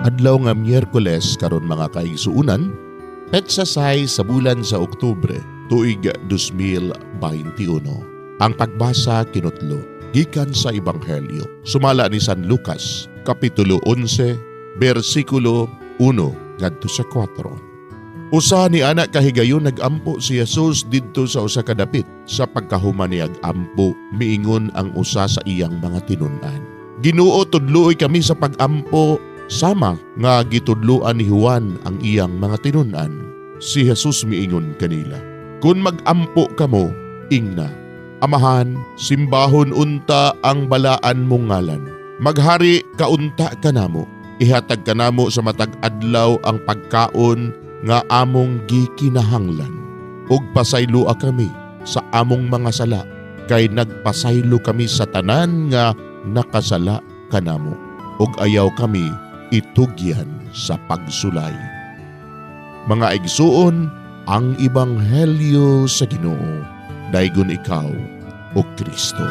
Adlaw nga Miyerkules karon, mga kaigsuonan, petsa 6 sa bulan sa Oktubre, tuig 2021. Ang pagbasa kinutlo gikan sa Ebanghelyo sumala ni San Lucas, kapitulo 11, bersikulo 1 ngadto sa 4. Usa ni ana kahigayon, nagampo si Jesus didto sa usa ka dapit. Sa pagkahuman niyag ampo, miingon ang usa sa iyang mga tinun-an, "Ginoo, tudluoy kami sa pagampo sama nga gitudloan ni Juan ang iyang mga tinun-an." Si Jesus miingon kanila, "Kung magampo kamo, ingna: Amahan, simbahon unta ang balaan mong ngalan. Maghari kaunta kanamo. Ihatag kanamo sa matag adlaw ang pagkaon nga among gikinahanglan. Ug pasayloa kami sa among mga sala, kay nagpasaylo kami sa tanan nga nakasala kanamo. Ug ayaw kami itugyan sa pagsulay." Mga igsuon, ang Ebanghelyo sa Ginoo. Daygon ikaw, O Kristo.